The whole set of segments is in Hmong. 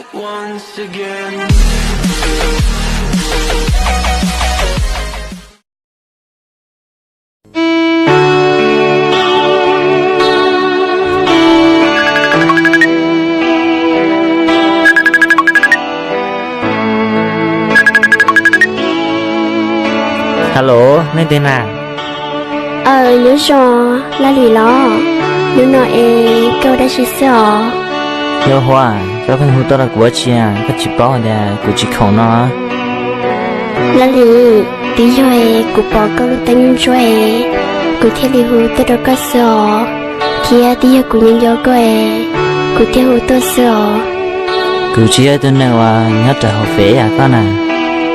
Hello, nej twg na? Aw, nyob zoo, Laj Lis los? Hnub no es koj ua dab tsi xwb os? Yog Huab, koj pheej hu tuaj rau kuv ua dab tsi, koj tsis paub hais tias kuv tsis khoom no? Laj Lis, twb yog es kuv pom koj lub teeb ntsuab es kuv thiaj li hu tuaj rau koj xwb os, thiab twb yog kuv nyob nco koj es kuv thiaj hu tuaj xwb os. Kuv tsis yog ib tug neeg uas nyob rau hauv fem yam koj na,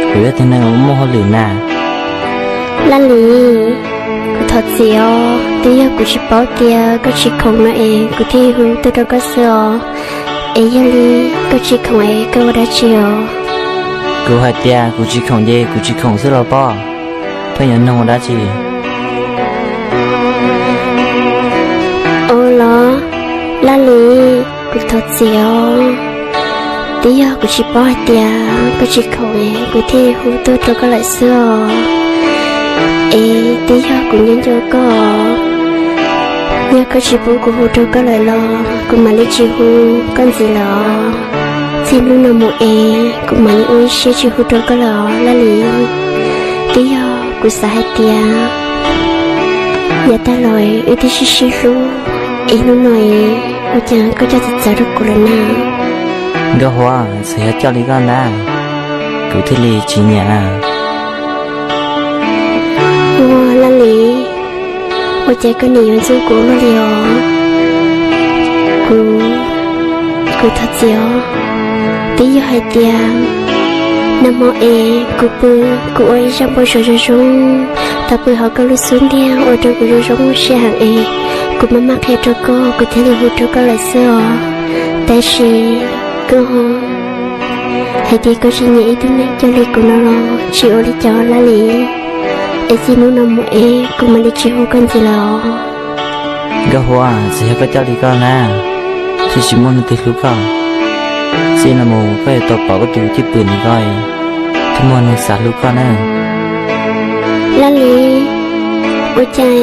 kuv yog tus neeg uas muaj hauj lwm na. Laj Lis, kuv thov txim os, twb yog kuv tsis paub tias koj tsis khoom no es kuv thiaj hu tuaj rau koj xwb os. Es yog li koj tsis khoom es koj ua dab tsi os? Kuv hais tias kuv tsis khoom ces kuv tsis khoom xwb los pob, pheej yuav nug ua dab tsi? Ua los, Laj Lis, kuv thov txim os, twb yog kuv tsis paub hais tias koj tsis khoom es kuv thiaj hu tuaj rau koj lawm xwb os. Es twb yog kuv nyob nco koj, yog koj tsis pub kuv hu rau koj lawm los kuv mam li tsis hu koj ntxiv lawm os. Txij hnub no mus es kuv mam li ua ib siab tsis hu rau koj lawm os Laj Lis. Twb yog kuv xav hais tias yav tag los wb twb sib sib hlub, es hnub no es ua cas koj coj txawv txawv rau kuv lawm na? Nkauj Huab, txawm yog coj li koj ntag, kuv thiaj li tsis nyiam. Ua Laj Lis, ua cas koj nim yuav ntxub kuv ua luaj li os? Kuv, kuv thov txim os. Twb yog hais tias nag hmo es kuv pw, kuv ua ib zaj npau suav zoo zoo, tau pw hauv koj lub xub ntiag ua rau kuv zoo zoo siab heev es kuv maj maj qhia rau koj, kuv thiaj li hu rau koj lawm xwb os. Tab sis koj hais tias koj tsis nyiam ib tug neeg coj li kuv no los tsis ua li cas Laj Lis. Es txij hnub no mus es kuv mam li tsis hu koj ntxiv lawm os. Nkauj Huab, txawm yog koj coj li koj na, thiaj tsis muaj neeg twg hlub koj. Txij no mus koj yuav tau pom koj tus cwj pwm ntawm koj, thiaj muaj neeg xav hlub koj na. Laj Lis, ua cas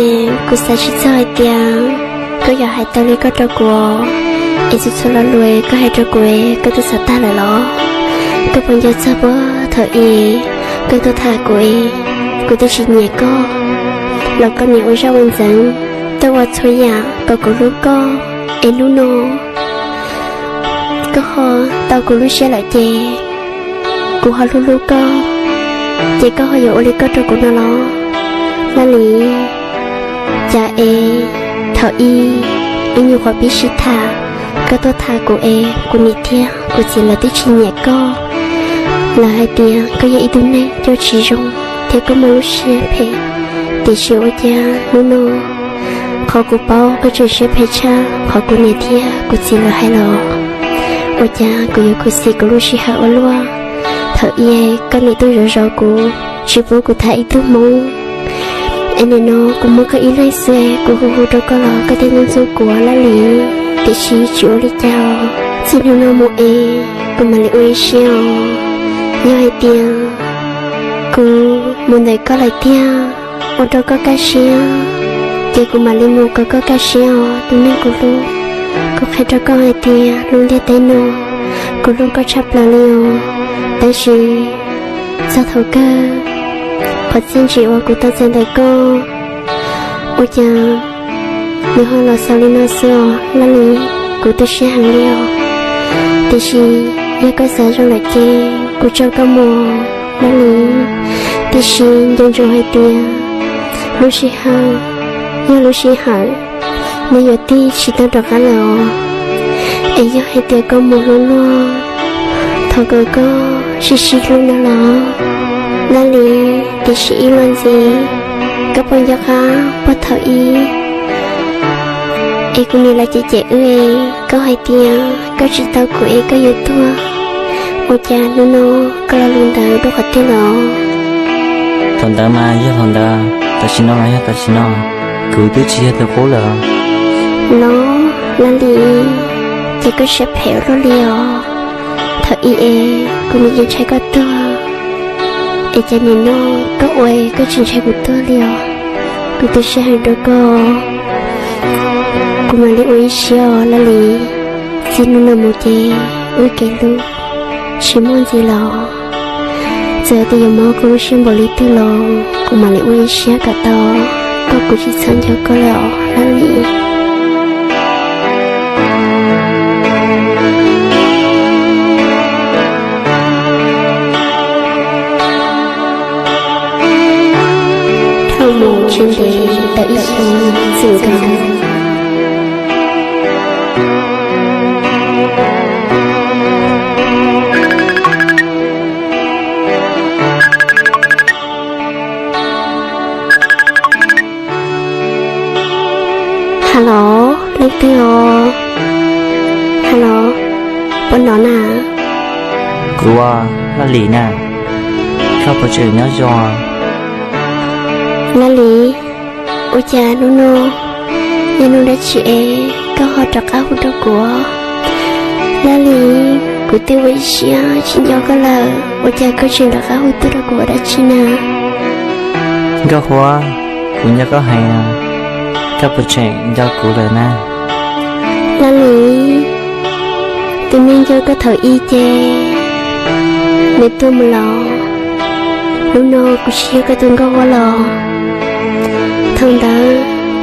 kuv xav tsis txog hais tias koj yuav hais tau li koj rau kuv, es txhua txhua lo lus koj hais rau kuv koj twb xav tag lawm los? Koj puas nco txog puag thaum ub koj tuaj tham kuv es kuv twb tsis nyiam koj los koj nim ua zaj ua ntxeev, tuaj ua txhua yam kom kuv hlub koj, es hnub no koj ho tau kuv lub siab lawm ces kuv ho hlub hlub koj, ces koj ho yuav ua li koj rau kuv no los? Laj Lis, cas es thaum ub ib nyuag qhuav pib sib tham, koj tuaj tham kuv es kuv niam thiab kuv txiv lawv twb tsis nyiam koj. Lawv hais tias koj yog ib tug neeg coj tsis zoo thiab koj muaj lub siab phem, tiam sis ua cas hnub no qhov kuv paub koj tseem siab phem tshaj qhov kuv niam thiab kuv txiv lawv hais los? Ua cas kuv yuav khuv xim kuv lub sij hawm ua luaj? Thaum ub koj niam tuaj zov zov kuv, tsis pub kuv tham ib tug hmoob, es nim no kuv muaj koj ib leeg xwb, kuv hu hu rau koj los koj thiaj ntxub ntxub kuv Laj Lis. Tiam sis tsis ua li cas, txij hnub no mus es kuv mam li ua ib siab os. Yog hais tias kuv mus ntawm koj lawm tiag, ua rau koj kaj siab, ces kuv mam li mus kom koj kaj siab os tus neeg kuv hlub. Kuv qhia rau koj hais tias lub ntiaj teb no kuv hlub koj tshaj plaws li os. Tab sis txog thaum kawg, qhov txiaj ntsim uas kuv tau txais ntawm koj, ua cas nws ho los xaus li no xwb os Laj Lis. Kuv tu siab heev li os, tiam sis yog koj xav zoo lawm ces kuv tso koj mus Laj Lis. Tiam sis nco ntsoov hais tias lub sij hawm yog lub sij hawm, nws yuav tig tsis tau rov qab lawm os. Es yog hais tias koj mus hlub luag, thov kom koj sib sib hlub no los Laj Lis. Tiam sis ib los ntxiv, koj puas nco qab puag thaum ub es kuv niam lawv cem cem wb, koj hais tias koj tsis tau kuv es koj yuav tuag, ua cas hnub no koj lo lus ntawd dua qhov twg los? Thaum ntawd mas yog thaum ntawd, tam sim no mas yog tam sim no, kuv twb tsis yog tus qub lawm. Los Laj Lis, ces koj siab phem ua luaj li os. Ib es kuv nim yeej ntshai koj tuag, es cas nim no koj ua koj tsis ntshai kuv tuag li os? Kuv twb sib hais rau koj, kuv mam li ua ib siab os Laj Lis. Txij hnub no mus ces wb kev hlub tsis muaj ntxiv los, txawm tias yuav mob koj lub siab npaum li twg los kuv mam li ua ib siab kom tau, koj kuv tsis txhob nco koj lawm os Laj Lis. Dhau mus tsis ntev tau ib xyoos txwm nkaus. Hello, leej twg os? Hello, puas hnov na? Kuv, Laj Lis na, koj puas tseem nyob zoo? Laj Lis, ua cas hnub no yog hnub dab tsi es koj ho rov qab hu rau kuv? Laj Lis, kuv twb ua ib siab tsis nco koj lawm, ua cas koj tseem rov qab hu tuaj rau kuv ua dab tsi na? Nkauj Huab, kuv nco koj heev, koj puas tseem nco kuv lawm na? Laj Lis, tus neeg nco koj thaum ub ces nws tuag mus los, hnub no kuv tsis yog koj tus Nkauj Huab los. Thaum ntawd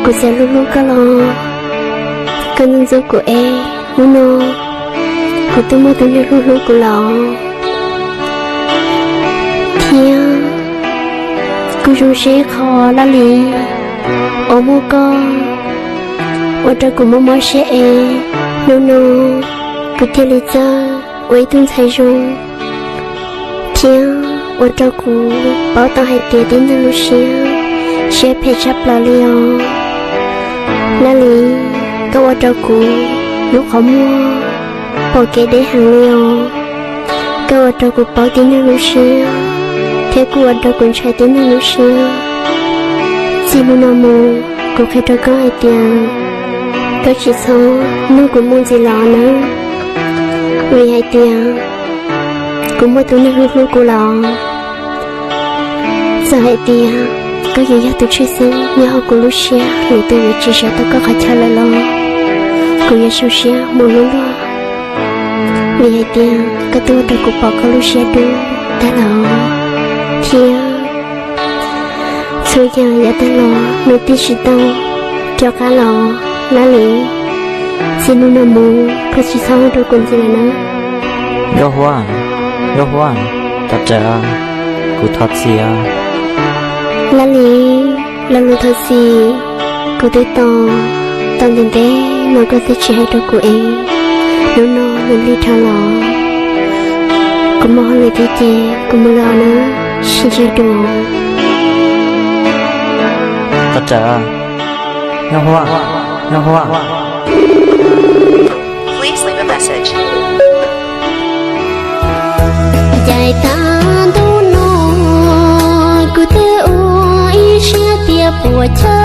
kuv txawm hlub hlub koj los koj ntxub ntxub kuv es hnub no kuv twb muaj tus neeg hlub hlub kuv los. Thiab kuj zoo siab ib qho Laj Lis uas muaj koj ua rau kuv mob mob siab es hnub no kuv thiaj li txawj ua ib tug ntxhais zoo thiab ua rau kuv paub tau hais tias tib neeg lub siab, siab phem tshaj plaws li os. Laj Lis, koj ua rau kuv lub qhov muag pom kev deb heev li os. Koj ua rau kuv paub tib neeg lub siab thiab kuj ua rau kuv ntshai tib neeg lub siab. Txij hnub no mus kuv qhia rau koj hais tias koj tsis txhob nug kuv mus ntxiv los nawb, vim hais tias kuv muaj tus neeg hlub hlub kuv los. Txawm hais tias koj yuav yog tus tshwj xeeb nyob hauv kuv lub siab, lwm tus yuav tsis sawv tau koj qhov chaw lawm los kuv yuav zoo siab mus hlub luag, vim hais tias koj twb ua rau kuv pom koj lub siab dub tag los thiab. Txhua yam yav tag los nws twb tsis tau rov qab los Laj Lis. Txij hnub no mus koj tsis txhob hu rau kuv ntxiv lawm nawb. Nkauj Huab, Nkauj Huab, thov rawm, kuv thov txim. Laj Lis, lo lus thov txim kuv twb tos tau ntev ntev no koj twb tsis hais rau kuv es hnub no nws lig dhau los kuv muaj hauj lwm thiab ces kuv mus lawm nawb, sib ntsib dua. Thov rawm, Nkauj Huab, Nkauj Huab. Caij tag ntuj no kuv twb ua ib siab tias puas chawj